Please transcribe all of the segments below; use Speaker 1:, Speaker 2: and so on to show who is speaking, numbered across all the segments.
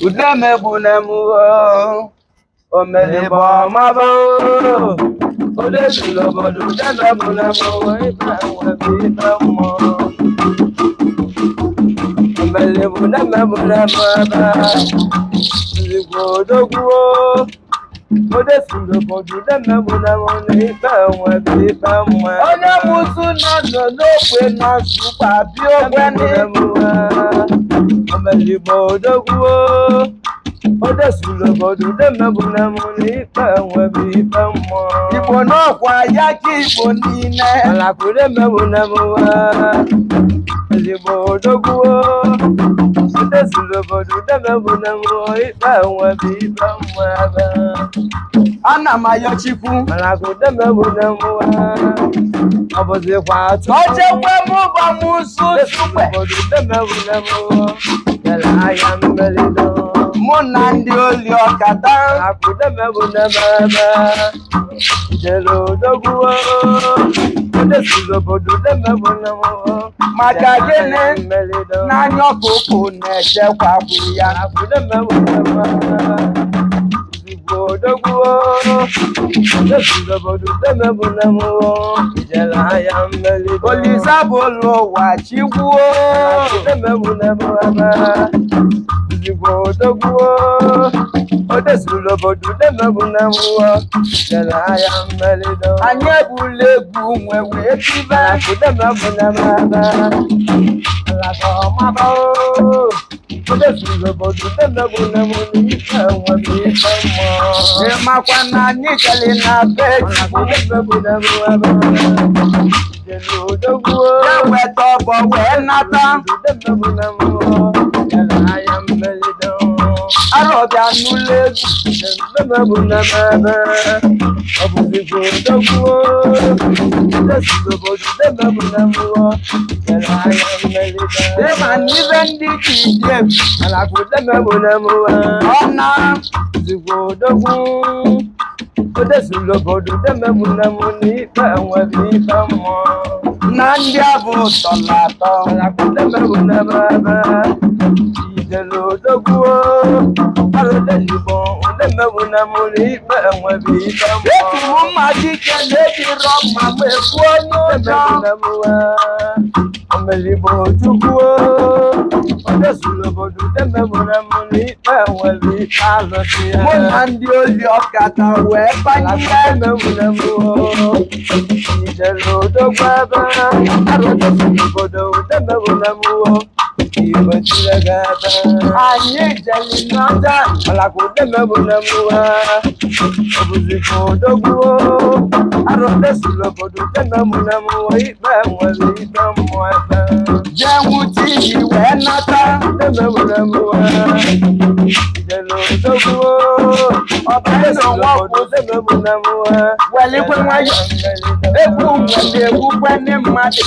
Speaker 1: Udemegbunemu omeligbo ọmaba odezuru obodo. Udemegbunemu, ife nwebe ife mmụọ. Omeligbo udemegbunemu ebe nzigbo odogwuo. Odezuru obodo, udemegbunemu na ife nwebe ife mmụọ.
Speaker 2: Onye musu nọ nọ n'ogbe nọ nsukpa bịa ogbeni.
Speaker 1: Omeligbo odogwuo, odezuru obodo, udemegbunemu na ife nwebe ife mmụọ.
Speaker 2: Igbo n'ọkwa ya ka Igbo niile.
Speaker 1: Alakudemegbunemu, ezigbo odogwuo, odezuru obodo, udemegbunemu, ife nwebe ife mmụọ ebe.
Speaker 2: Ana m ayọ Chukwu
Speaker 1: Alakudemegbunemu, ọ bụzikwa
Speaker 2: ka o chekwe m ụba musu sukpe.
Speaker 1: Obodo, udemegbunemu bịara ahịa mmelido.
Speaker 2: Mụ na ndị oli ọkata.
Speaker 1: Akudemegbunemu ebe jere odogwuo, odezuru obodo, udemegbunemu.
Speaker 2: Maka gịnị? N'anya ọkụkụ na-echekwa akwụ ya. Olise bụ ụlọ ụwa Chigbuo. Anyị ebula egwu nwe wee tibe. Ị makwa na anyị jere na be Chukwu ya weta ọbọ wee nata. Arọbịa n'ụlọ egwu. Ịma na ibe ndị ji dị egwu ọ na na ndị abụ tọrọ atọ. Eturu mma dike na-ejirọ mma ma egbuo onye ụjọ.
Speaker 1: Omeligbo Chukwu, odezuru obodo, udemegbunemu na ikpe nwere ikpe alụsị ya.
Speaker 2: Mụ na ndị oli ọkata wee banye. Anyị jere n'ọja. Jee nwụta iyi wee nata. Welikwe nwayọ. Egwu nwere egbukwe ndị mmadụ.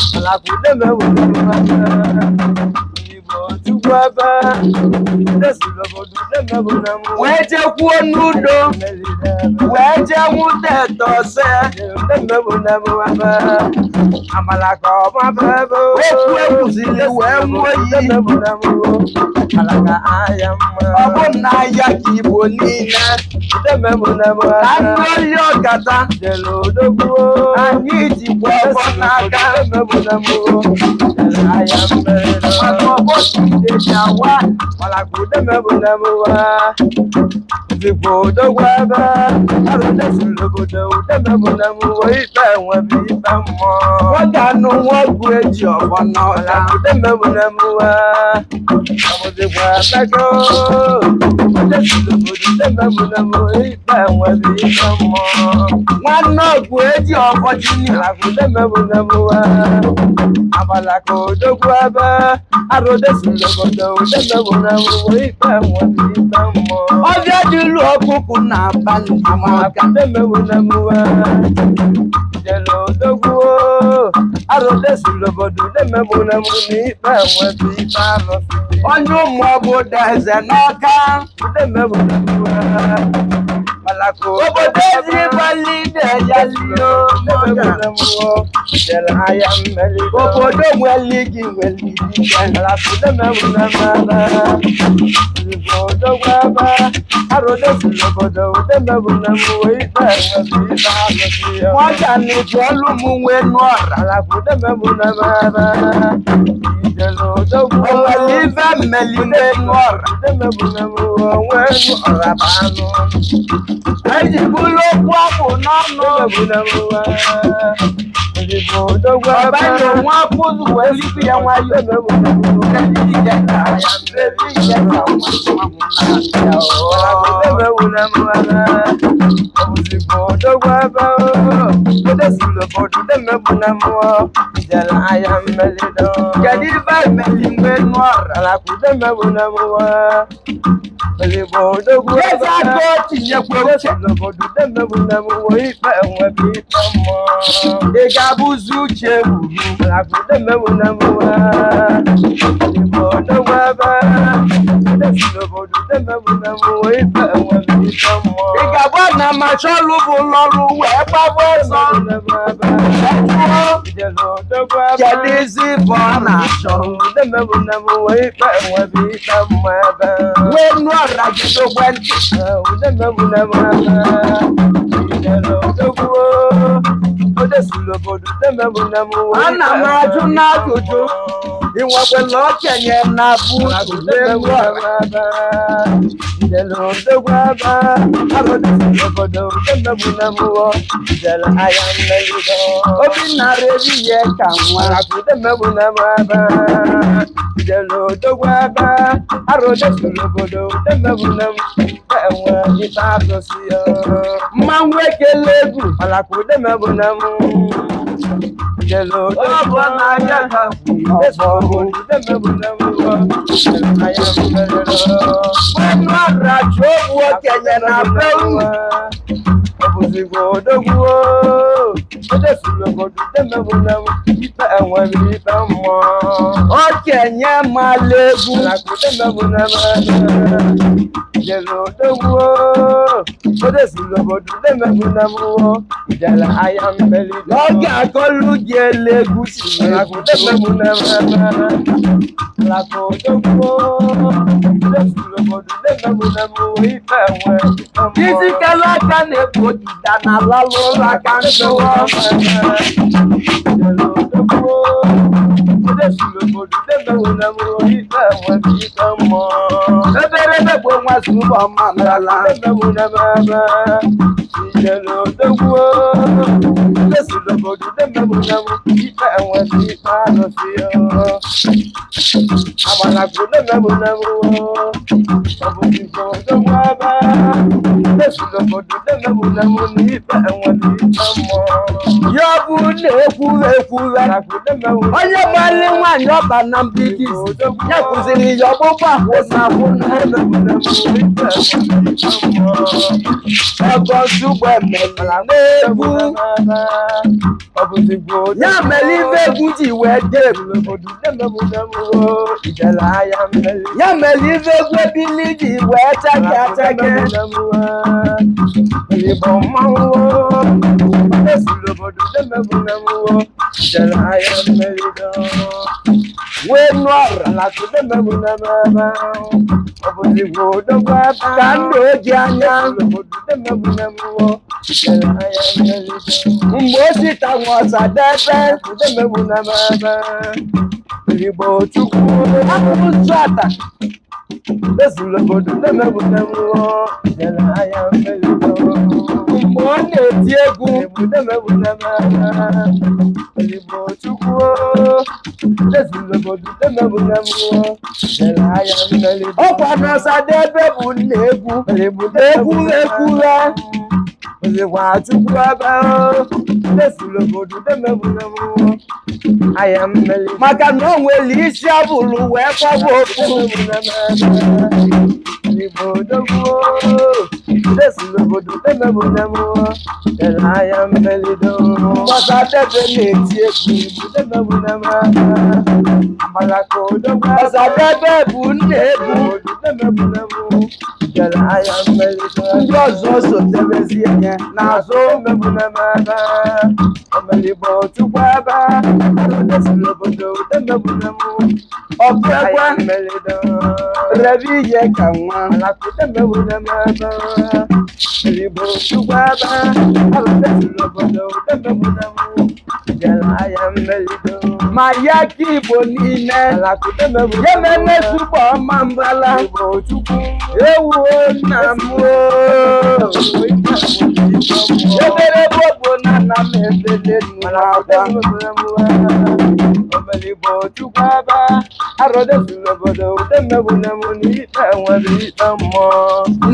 Speaker 2: Wee jekwuo n'udo wee jee nwụta etose. Okwu ekwuzili wee nwuo iyi. Ọ bụ na ahịa ka Igbo niile na ndị oli ọkata anyị jikwa ọbọ n'aka, maka ọbọ ji awa. Nwoke anụ nwogu eji ọbọ n'ọka. Nwanne ọgụ eji ọbọ junior. Ọbịa dịlu ọkụkụ na abalị ọka. Onye ụmụ obodo eze n'ọka. Obodo ezigbalide ya lio. Obodo nwere gị nwere dike.
Speaker 1: Odogwu ebe arụdesiri obodo udemebuna m ikpe enwebe ikpe alụsị ya.
Speaker 2: Nwata na-eji ọlụ m nwee nụọra.
Speaker 1: Alakudemebuna m ebe ijele odogwu.
Speaker 2: O nwere ife mmeli nwee nụọra.
Speaker 1: Udemebuna m onwe ọra bụ anụ.
Speaker 2: Eji bụrụ okwu akwụ n'ọnụ.
Speaker 1: Udemebuna m ozigbo odogwu ebe.
Speaker 2: Ọba na nwa akwụzụ wee lipu ya nwayọọ.
Speaker 1: Udemebuna m.
Speaker 2: Kedu ife mmeli nwee nụọra? Eze aka o tinyekwa uche. Ị ga-abụzi uche gburu. Ị ga-abụ na machọlụ bụ lọrụ wee gbagba ọsọ. Kedu ezi ife ọ na-achọ? Wee nụọra jidokwe ntị. Ana m ajụ n'ajụjụ. Ị nwekwara okenye na bụ wee nụọra. Obi nara erihe ka nwa. Mmanwụ ekele egwu. Ọ bụ n'anya ka wee nụọra jụọ ogbu okenye na be unu.
Speaker 1: Ọbụzigbo odogwu odesiri obodo udemebuna m ikpe enwere ikpe mmụọ.
Speaker 2: Okenye mala egwu.
Speaker 1: Udemebuna m jere odogwu odesiri obodo udemebuna m jere ahịa mmeri.
Speaker 2: N'oge akọlụ gị ele egwu si egwu.
Speaker 1: Udemebuna m laka odogwu odesiri obodo udemebuna m ikpe enwere ikpe mmụọ.
Speaker 2: Isi kala aka na-ekpo odida na alalụ ụlọ aka ntụwa. Eberebe bụ nwa zuru ọma mala. Ya bụ na-ekwu ekwuwe. Onye gbali nwaanyị ọba na mgbidi ya kụziri ya ọgbụgba akwụna akwụna. Ọgọ zugbo emela n'egwu. Ya mere ife egwu ji wee dị ebube. Ya mere ife egwu ebili ji wee chake achake. Wee nụọra ka ndụ oji anya mgbe o sita nwa ọsadebe. Akpụsụ ata. Mgbe ọ na-eti egwu ọkwa na ọsadebe bụ nna egwu egwu ekwula. Maka na o nwere isi abụrụ wee kwaba okwu. Ọsadebe na-eti egwu. Ọsadebe bụ nna egwu. Ndị ọzọ sotebezie ya n'azụ. Ọkụ ekwe rebe ihe ka nwa. Ma ya ka Igbo niile yemene zugbo ọma mbala ewu nna m oo. Ebere gbogbo na nna m ebele n'akwa.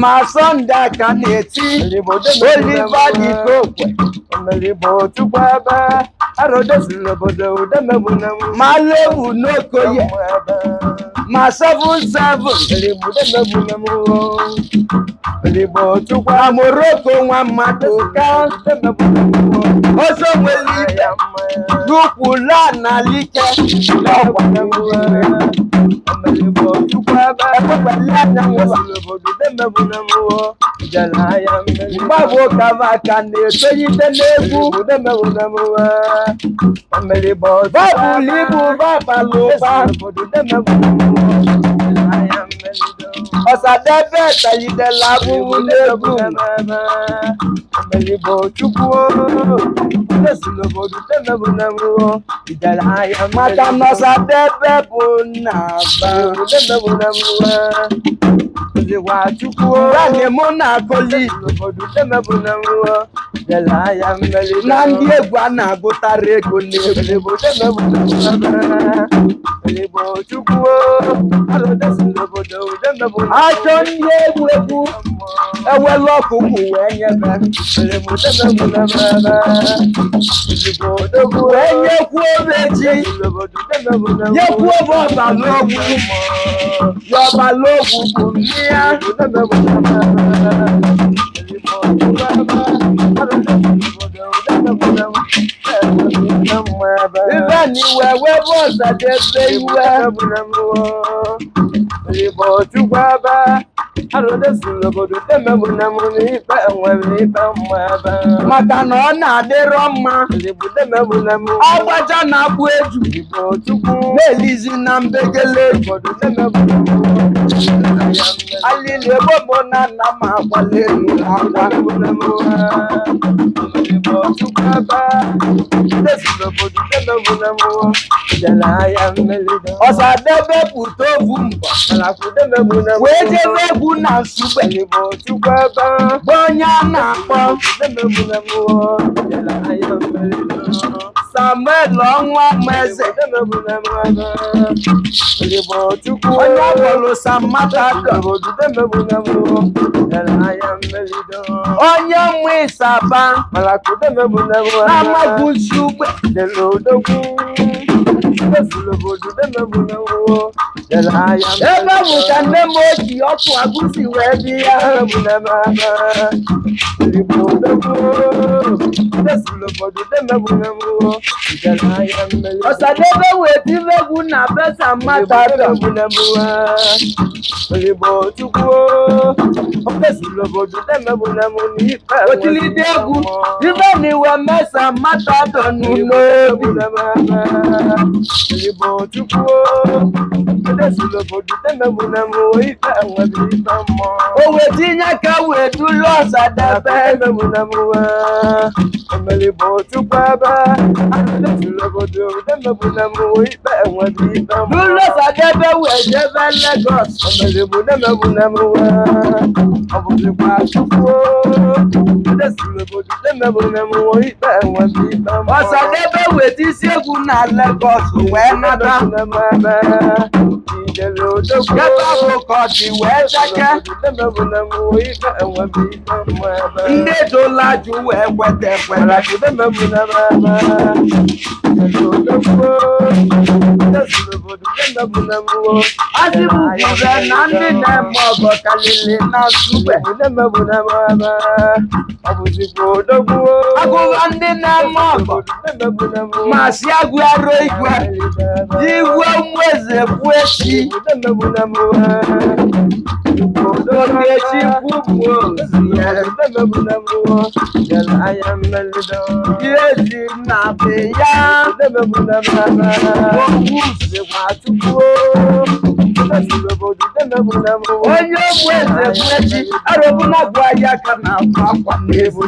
Speaker 2: Ma Sọnde aka na-eti Oliver Dikokwe, ma Lewu n'Okoye, ma 77, ma Morocco nwa mmadụ ka ọzọ nwere ibe n'ukwu laa n'alike n'ọkwa mgbabụ kaba aka na-etolite n'egwu babụlụ ibu babalụ ụba. Ọsadebe tayidela abụbụ n'egwu. Maka na Ọsadebe bụ nna ba Granị mụ na-akọli na ndị egwu a na-agụtara ego n'egwu. Achọ ndị egwu egwu ewelu ọkụkụ wee nyebe wee nyekwuo obe ji, nyekwuo obe ọbala ogwu ya, ọbala ogwu bụ mmịa. Ife na iwe wee bụ Ọsadebe iwe. Maka na ọ na-adịrọ mma agbaja na-akpụ eju na-elizi na mbekele eju. Alili ebobo na nna m akwala elu akwa. Ọsadebe pụta ovu mbọ wee jebe egwu na Nsugbe bụ onye a na-akpọ Samuel ọnwa Meze, onye akpọrọ Sam Matador, onye nwe Ịsaba na Nsugbe. Ebe bụ ka nne m oji ọkụ agụsi wee bịa. Ọsadebe wee tibe egwu na be Sam Matador. Otilite egwu ife na iwe mee Sam Matador n'obi. O wee tinye aka wee dulu Ọsadebe. Dulu Ọsadebe wee jebe Lagos. Ọsadebe wee tisi egwu na Lagos wee nata. Ebe ahụ ka ọ dị wee jeke. Ndị dola jụ wee kweta ekweta. Asị m kwube na ndị na-eme ọgọ karịrị na Nsugbe. Agụba ndị na-eme ọgọ ma si agụ arụ igwe igwe nweze bụ echi. Okechukwu bụ ozi ya. Ihe ji nna be ya. Okwu onye ogbu eze bụ echi arọbụna bụ ahịa ka na-akwa akwa n'efu.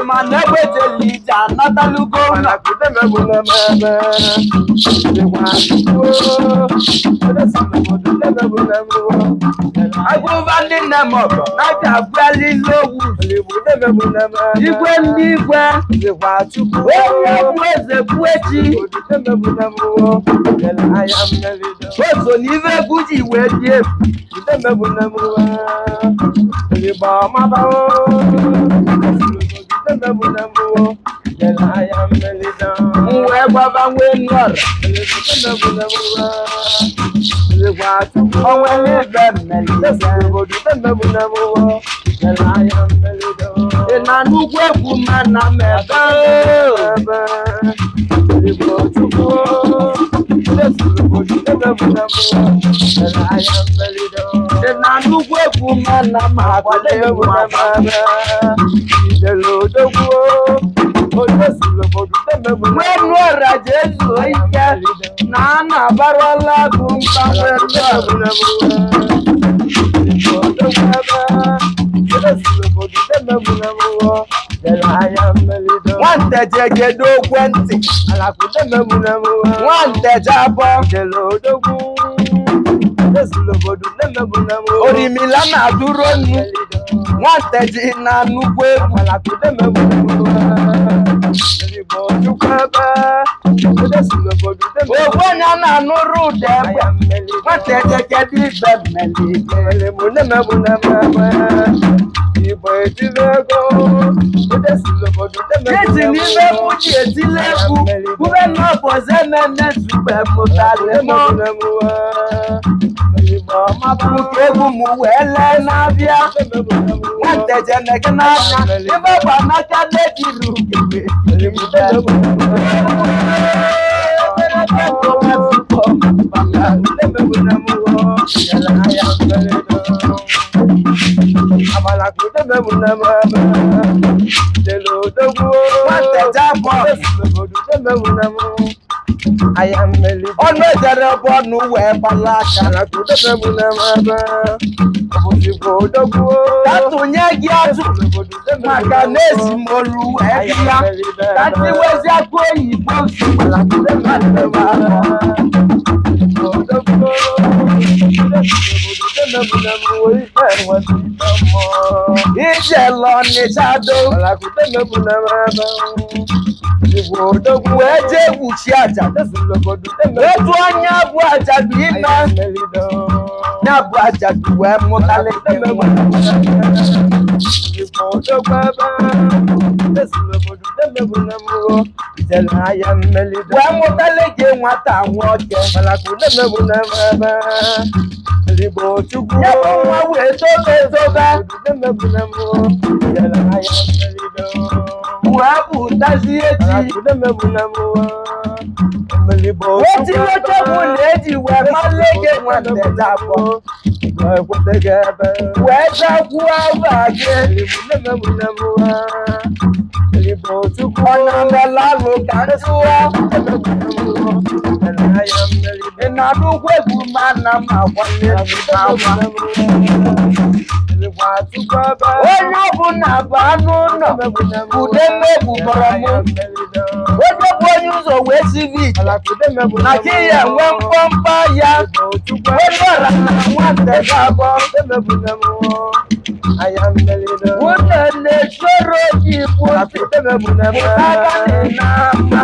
Speaker 2: Ma na egbetela ije anatalugo ụlọ. Agụba ndị nne m ọgọ na-abịa abịalila ogwu. Igwe ndị igwe, onye ogbu eze bụ echi o so n'ife egwu ji wee dị egwu. M wee gwaba nwee nọrọ onwe n'ibe mmelite. Ị na nnukwu egwu ma na m ebe. Ị na nnukwu egwu ma na m akwado egwu agba. Nwee nọrọ jee zuo ike na a na-abarala agụ mba nwee nọrọ. Nwanteje kedu ekwentị? Nwanteje abọ. Orimila na-adụrụ nnu. Nwanteje na nnukwu egwu. Ogbonya na-anụrụ ụda egbe. Nwanteje kedu ibe mmelite? Eti n'ime mụ ji etile egwu kwube na ọ bụ ọzọ ememe zugbe pụtara mụ nke egwu m wee lee na-abịa. Nwanteje meke n'anya ebe bụ amaka na-ejiri ugegbe. Nwanteje abụọ ọnụ ejere bụ ọnụ wee gbala aka. Tatụnye gị azụ maka na esi m olu wee bịa ka ndị wezi akụ oyibo ije lọ n'Ịcha do wee jee gwuchi aja otu onye bụ aja bụ ime ya bụ aja bụ wee mụtalite nwa. Wee mụtale gị nwata nwoke ya bụ nwa wee tobe etobe wee pụtazie echi wetinyeche bụ na eji wee male gị nwata abụọ wee zakwuo aba gị ọnàmẹ́lálò ka ń tụọ. Ị na-anụkwa egwu ma na m akwanye akwa. Onye ọbụla bụ anụ ụlọ ude mmegbu kpọrọ m onye bụ onye ụzọ wee sivi ite na gị ya enwe mkpọmkpọ ya onye ọra na nwata gị abụọ. Nwunye na-esoro gị kwụsị pụtara na ama.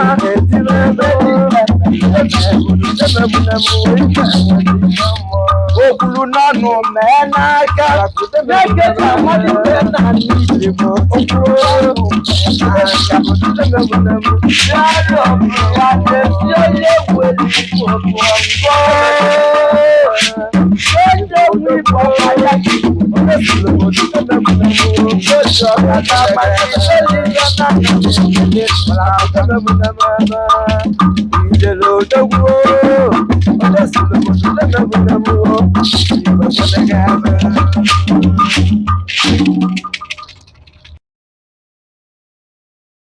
Speaker 2: Okwulu n'ọnụ mee n'aka na-ekeji amalite na n'igbo okwulu n'aka ya na-esi onye were igbo. Igbo ọkwa ya otu ọkata maka
Speaker 1: Ijele odogwu, onye si n'obodo na-emegbu.